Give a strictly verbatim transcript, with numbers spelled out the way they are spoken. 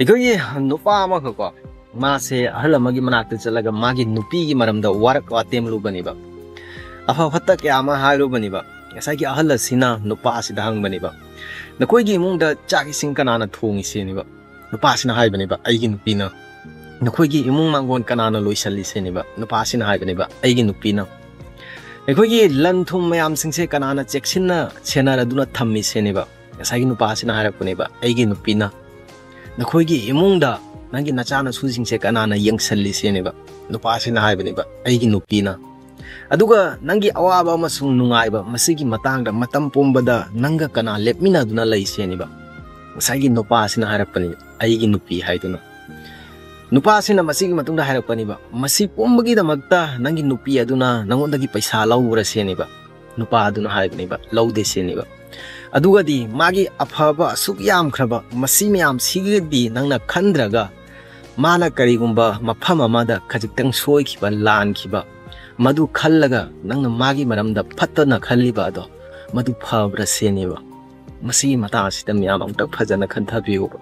ꯑꯩꯈꯣꯏꯒꯤ ꯅꯨꯄꯥ ꯑꯃꯈꯛꯀꯣ, ꯃꯥꯁꯦ ꯑꯍꯜ ꯑꯃꯒꯤ ꯃꯅꯥꯛꯇ ꯆꯠꯂꯒ ꯃꯥꯒꯤ ꯅꯨꯄꯤꯒꯤ ꯃꯔꯝꯗ ꯋꯥꯔꯛ ꯋꯥꯇꯦꯝꯂꯨꯕꯅꯦꯕ꯫ ꯑꯐ ꯐꯠꯇ ꯀꯌꯥ ꯑꯃ ꯍꯥꯏꯔꯨꯕꯅꯦꯕ꯫ ꯉꯁꯥꯏꯒꯤ ꯑꯍꯜ ꯑꯁꯤꯅ ꯅꯨꯄꯥ ꯑꯁꯤꯗ ꯍꯪꯕꯅꯦꯕ, "ꯅꯈꯣꯏꯒꯤ ꯏꯃꯨꯡꯗ ꯆꯥꯛ ꯏꯁꯤꯡ ꯀꯅꯥꯅ ꯊꯣꯡꯉꯤ?" ꯁꯤꯅꯦꯕ꯫ ꯅꯨꯄꯥꯁꯤꯅ ꯍꯥꯏꯕꯅꯦꯕ, "ꯑꯩꯒꯤ ꯅꯨꯄꯤꯅ"꯫ "ꯅꯈꯣꯏꯒꯤ ꯏꯃꯨꯡ ꯃꯥꯡꯒꯣꯟ ꯀꯅꯥꯅ ꯂꯣꯏꯁꯜꯂꯤ?" ꯁꯤꯅꯦꯕ꯫ ꯅꯨꯄꯥꯁꯤꯅ ꯍꯥꯏꯕꯅꯦꯕ, "ꯑꯩꯒꯤ ꯅꯨꯄꯤꯅ"꯫ "ꯑꯩꯈꯣꯏꯒꯤ ꯂꯟ ꯊꯨꯝ ꯃꯌꯥꯝꯁꯤꯡꯁꯦ ꯀꯅꯥꯅ ꯆꯦꯛꯁꯤꯟꯅ ꯁꯦꯟꯅꯔꯗꯨꯅ ꯊꯝꯃꯤ?" ꯁꯤꯅꯦꯕ꯫ ꯉꯁꯥꯏꯒꯤ ꯅꯨꯄꯥꯁꯤꯅ ꯍꯥꯏꯔꯛꯄꯅꯦꯕ, "ꯑꯩꯒꯤ ꯅꯨꯄꯤꯅ"꯫ "ꯅꯈꯣꯏꯒꯤ ꯏꯃꯨꯡꯗ ꯅꯪꯒꯤ ꯅꯆꯥꯅꯁꯨꯁꯤꯡꯁꯦ ꯀꯅꯥꯅ ꯌꯦꯡꯁꯜꯂꯤ?" ꯁꯤꯅꯦꯕ꯫ ꯅꯨꯄꯥꯁꯤꯅ ꯍꯥꯏꯕꯅꯦꯕ, "ꯑꯩꯒꯤ ꯅꯨꯄꯤꯅ"꯫ "ꯑꯗꯨꯒ ꯅꯪꯒꯤ ꯑꯋꯥꯕ ꯑꯃꯁꯨꯡ ꯅꯨꯡꯉꯥꯏꯕ, ꯃꯁꯤꯒꯤ ꯃꯇꯥꯡꯗ ꯃꯇꯝ ꯄꯨꯝꯕꯗ ꯅꯪꯒ ꯀꯅꯥ ꯂꯦꯞꯃꯤꯟꯅꯗꯨꯅ ꯂꯩ?" ꯁꯤꯅꯦꯕ꯫ ꯉꯁꯥꯏꯒꯤ ꯅꯨꯄꯥꯁꯤꯅ ꯍꯥꯏꯔꯛꯄꯅꯤ, "ꯑꯩꯒꯤ ꯅꯨꯄꯤ" ꯍꯥꯏꯗꯨꯅ꯫ ꯅꯨꯄꯥꯁꯤꯅ ꯃꯁꯤꯒꯤ ꯃꯇꯨꯡꯗ ꯍꯥꯏꯔꯛꯄꯅꯦꯕ, "ꯃꯁꯤ ꯄꯨꯝꯕꯒꯤꯗꯃꯛꯇ ꯅꯪꯒꯤ ꯅꯨꯄꯤ ꯑꯗꯨꯅ ꯅꯪꯉꯣꯟꯗꯒꯤ ꯄꯩꯁꯥ ꯂꯧꯕ꯭ꯔꯥ?" ꯁꯤꯅꯦꯕ꯫ ꯅꯨꯄꯥ ꯑꯗꯨꯅ ꯍꯥꯏꯕꯅꯦꯕ, "ꯂꯧꯗꯦ" ꯁꯤꯅꯦꯕ꯫ "ꯑꯗꯨꯒꯗꯤ ꯃꯥꯒꯤ ꯑꯐꯕ ꯑꯁꯨꯛ ꯌꯥꯝꯈ꯭ꯔꯕ ꯃꯁꯤ ꯃꯌꯥꯝꯁꯤꯒꯗꯤ ꯅꯪꯅ ꯈꯟꯗ꯭ꯔꯒ, ꯃꯥꯅ ꯀꯔꯤꯒꯨꯝꯕ ꯃꯐꯝ ꯑꯃꯗ ꯈꯖꯤꯛꯇꯪ ꯁꯣꯏꯈꯤꯕ, ꯂꯥꯟꯈꯤꯕ, ꯃꯗꯨ ꯈꯜꯂꯒ ꯅꯪꯅ ꯃꯥꯒꯤ ꯃꯔꯝꯗ ꯐꯠꯇꯅ ꯈꯜꯂꯤꯕ ꯑꯗꯣ, ꯃꯗꯨ ꯐꯕ꯭ꯔꯥ?" ꯁꯤꯅꯦꯕ꯫ ꯃꯁꯤꯒꯤ ꯃꯇꯥꯡ ꯑꯁꯤꯗ ꯃꯤꯌꯥꯝ ꯑꯃꯨꯛꯇ ꯐꯖꯅ ꯈꯟꯊꯕꯤꯌꯨꯕ꯫